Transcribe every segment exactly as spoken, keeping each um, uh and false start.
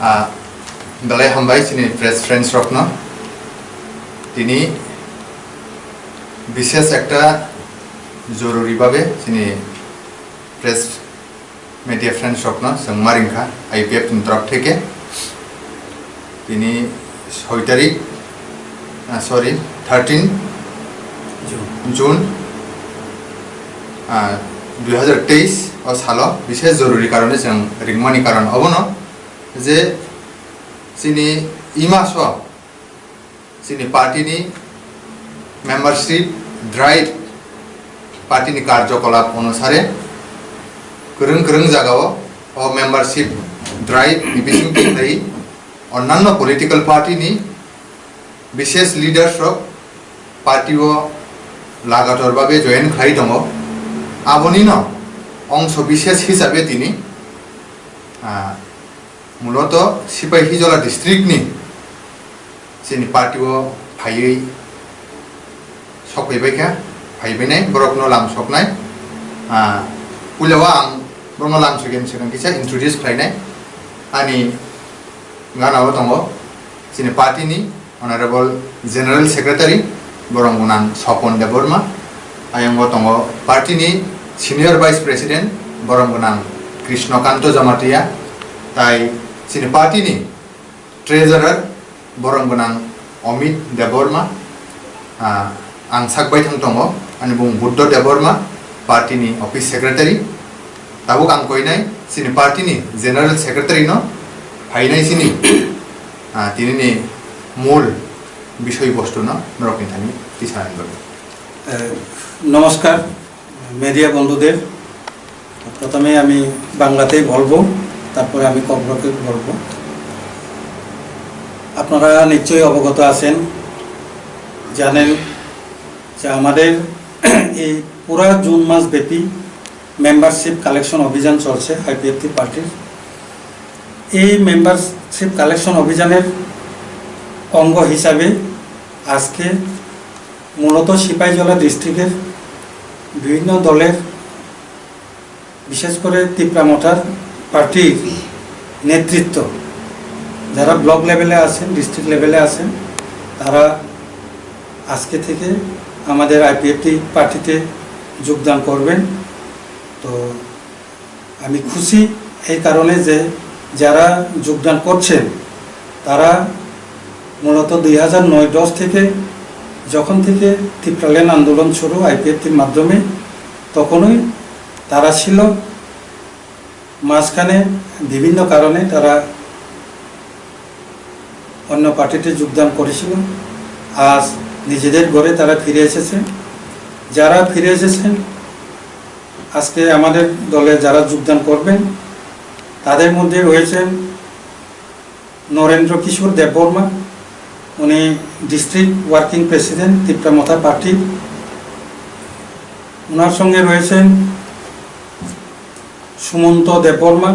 Ah, belai hambai chini press friends rokno. Tini bishesh ekta joruri babe chini press media friends rokno chwng ma ringkha I P F ni torop theke. Tini soi tarik, ah, sorry, thirteen June, ah, dui hazar teis o salo bishesh joruri karone chwng ringmani karon obono je chini imaso chini party ni membership drive, party ni karjokolap onusare kwrwng kwrwng jagao o membership drive ni bisingtwi khlai onnanno political party ni bishesh leaders rok party o lagator babe join khlai tongo. Abonino ongso bishesh hisabe tini, ah, muloto Sipai Hijola district ni chini party o phaiwi sokphaibaikha, phaibainai borokno lam soknai. Ah, puila o ang borokno lam sokya swkang kisa introduce khlainai. Ani gana o tongo chini party ni Honorable General Secretary, borom gwnang Sopon Debbarma. Ayang o tongo party ni Senior Vice President, borom gwnang Krishnakanto Jamatia. Tai chini party ni Treasurer, borom gwnang Amit Debbarma. Ah, ang sak baithang tongo, ani bung Buddho Debbarma, party ni Office Secretary. Tabuk ang koinai chini party ni General Secretary no phainai chini, ah, tini ni mul bisoi bostu no norok ni thani tisa ani bagwi. এ, নমস্কার মিডিয়া বন্ধুদের। প্রথমে আমি বাংলাতেই বলবো, তারপরে আমি ককবরকে বলবো। আপনারা নিশ্চয়ই অবগত আছেন, জানেন যে আমাদের এই পুরা জুন মাস ব্যাপী মেম্বারশিপ কালেকশন অভিযান চলছে আইপিএফটি পার্টির। এই মেম্বারশিপ কালেকশন অভিযানের অঙ্গ হিসাবে আজকে মূলত সিপাহীজলা ডিস্ট্রিক্টের বিভিন্ন দলের, বিশেষ করে তিপ্রা মথার পার্টির নেতৃত্ব, যারা ব্লক লেভেলে আছেন, ডিস্ট্রিক্ট লেভেলে আছেন, তারা আজকে থেকে আমাদের আইপিএফটি পার্টিতে যোগদান করবেন। তো আমি খুশি এই কারণে যে যারা যোগদান করছেন, তারা মূলত দুই হাজার নয় দশ থেকে, যখন থেকে তিপ্রাল্যান্ড আন্দোলন শুরু আইপিএফটির মাধ্যমে, তখনই তারা ছিল। মাঝখানে বিভিন্ন কারণে তারা অন্য পার্টিতে যোগদান করেছিল। আজ নিজেদের ঘরে তারা ফিরে এসেছে। যারা ফিরে এসেছেন, আজকে আমাদের দলে যারা যোগদান করবেন, তাদের মধ্যে রয়েছেন নরেন্দ্র কিশোর দেববর্মা, উনি ডিস্ট্রিক্ট ওয়ার্কিং প্রেসিডেন্ট তিপ্রা মথা পার্টি। ওনার সঙ্গে রয়েছেন সুমন্ত দেববর্মা,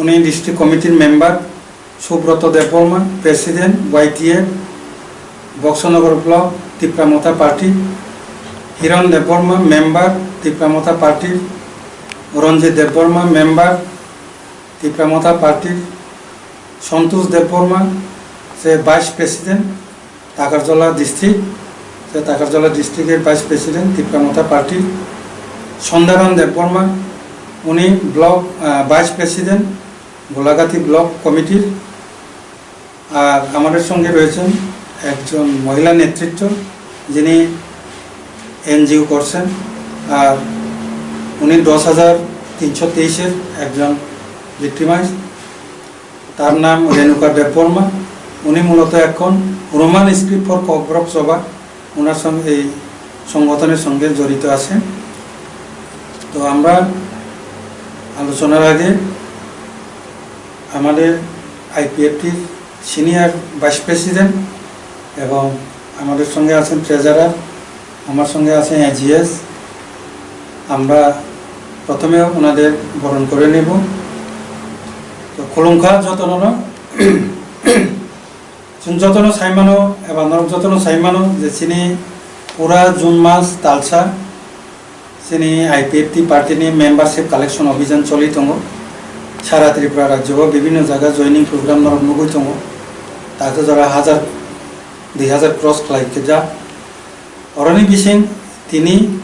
উনি ডিস্ট্রিক্ট কমিটির মেম্বার। সুব্রত দেববর্মা, প্রেসিডেন্ট ওয়াইটিএফ বক্সনগর ব্লক তিপ্রা মথা পার্টি। হিরণ দেববর্মা, মেম্বার তিপ্রা মথা পার্টির। রঞ্জিত দেববর্মা, মেম্বার তিপ্রা মথা পার্টির। সন্তোষ দেববর্মা, সে ভাইস প্রেসিডেন্ট টাকারজলা ডিস্ট্রিক্ট, সে টাকারজলা ডিস্ট্রিক্টের ভাইস প্রেসিডেন্ট তিপ্রা মথা পার্টির। সন্ধ্যারাম দেববর্মা, উনি ব্লক, আহ, ভাইস প্রেসিডেন্ট গোলাঘাটি ব্লক কমিটির। আর আমাদের সঙ্গে রয়েছেন একজন মহিলা নেতৃত্ব, যিনি এনজিও করছেন, আর উনি দশ হাজার তিনশো তেইশের একজন ভিক্টিমাইজ। তার নাম রেণুকা দেববর্মা। উনি মূলত এখন রোমান স্ক্রিপ্ট ফর ককবরক সভা, ওনার সঙ্গে, এই সংগঠনের সঙ্গে জড়িত আছেন। তো আমরা আলোচনার আগে আমাদের আইপিএফটির সিনিয়র ভাইস প্রেসিডেন্ট এবং আমাদের সঙ্গে আছেন ট্রেজারার, আমার সঙ্গে আছেন এজিএস। আমরা প্রথমে ওনাদের বরণ করে নেব। তো খুলুমখা যতননো, chwng jotono sai mano, eba norok jotono sai mano je chini pura June mas talsa chini I P F T party ni membership collection obijan choli tongo. Sara Tripura rajyo o bibhinno jaga joining program norok nugwi tongo. Takhe jora hajar, dui hajar cross khlai khe ja. Oroni bising tini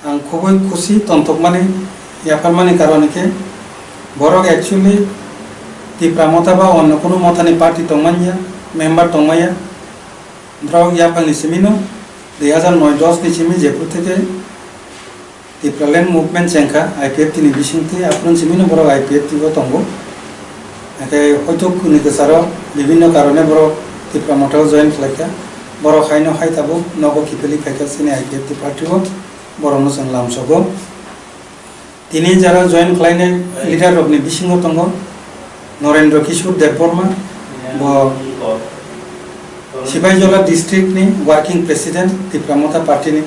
ang khubui khusi tontokmani, yapharmani karon khe borok actually Tipra Motha ba onno kunu mothani party tongmanya, member tongmaya. Borok yaphangni simino dui hajar noi dos ni simi jephru theke Tipraland movement chengkha I P F T ni bisingtwi, aphuru simino borok I P F T o tongo. Hake hoito kuni kwcharo bibhinno karone borok Tipra Motha o join khlaikha. Borok haino hai tabuk nogo kiphilwi phaikha chini I P F T party o, borokno chwng lamsogo. Tini jara join khlainai leader rokni bisingo tongo Norendra Kishore Debbarma, bo Sipaijola district ni working president Tipra Motha party ni.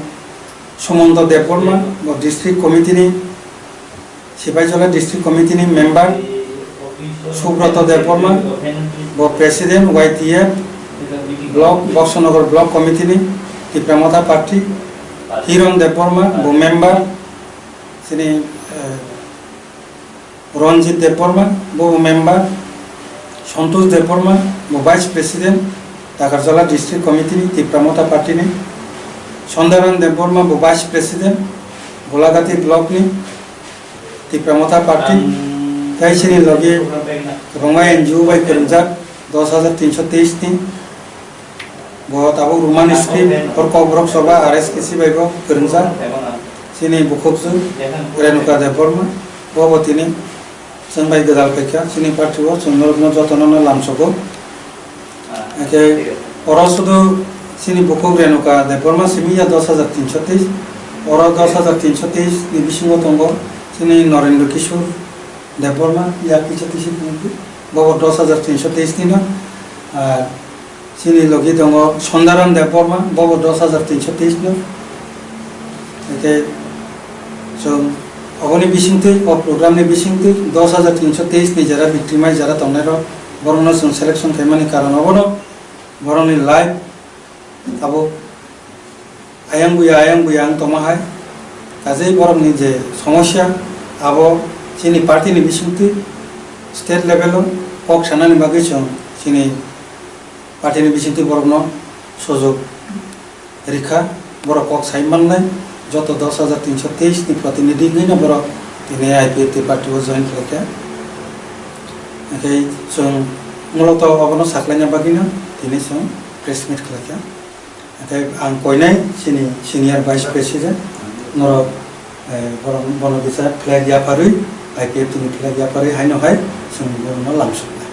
Sumonto Debbarma, bo district committee ni, Sipaijola district committee ni member. Subroto Debbarma, bo president Y T F block, Boksonogor block committee ni, Tipra Motha party. Hiron Debbarma, bo member. Chini, eh, Ranjit Debbarma, bo member. Santosh Debbarma, bo vice president, Takarjala district committee ni, Tipra Motha party ni. Sondaran Debbarma, bo vice president, Golagati block ni, Tipra Motha party. Tei chini logi kwbangma N G O bai kwrwngjak, dos hajar tinso teis ni. Bo tabuk Roman script, hor Kokborok Soba, R S K C bai bo kwrwngjak. Chini bukhukjwk Renuka Debbarma, bo bo tini chwng bai gwdal phaikha, chini party o chwng norokno jotono no lamsogo. Hake oro sudu chini bukhuk Renuka Debbarma simi ya dos hajar tinso teis, oro dos hajar tinso teis ni bisingo tongo chini Norendra Kishore Debbarma, ya kisa tisi phunukdi, bo bo dos hajar tinso teis ni no, ah, Chini logi tongo Sondaran Debbarma, bobo dos hajar tinso teis no. Eke chwng oboni bisingtwi, o program ni bisingtwi dos hajar tinso teis ni jara victim ai jara tongnai rok, borokno chwng selection khaimani karon obono, borokni life abo ayang buya, ayang buya wng tongma hai. Kajei borokni je somosya, abo chini party ni bisingtwi state level o kok sanani bagwi chwng chini party ni bisingtwi borokno sujok rikha, borok kok sai mannai, joto dos hajar tinso teis ni protinidhi wngwi no borok tini I P F T party o join khlaikha. Hwnkhe chwng muloto obono saklaina bagwino tini chwng press meet khlaikha. Hwnkhe ang koinai chini senior vice president, norok, eh, borok, bono kisa flag yapharwi, I P F T ni flag yapharwi haino hai chwng borokno lamsoknai.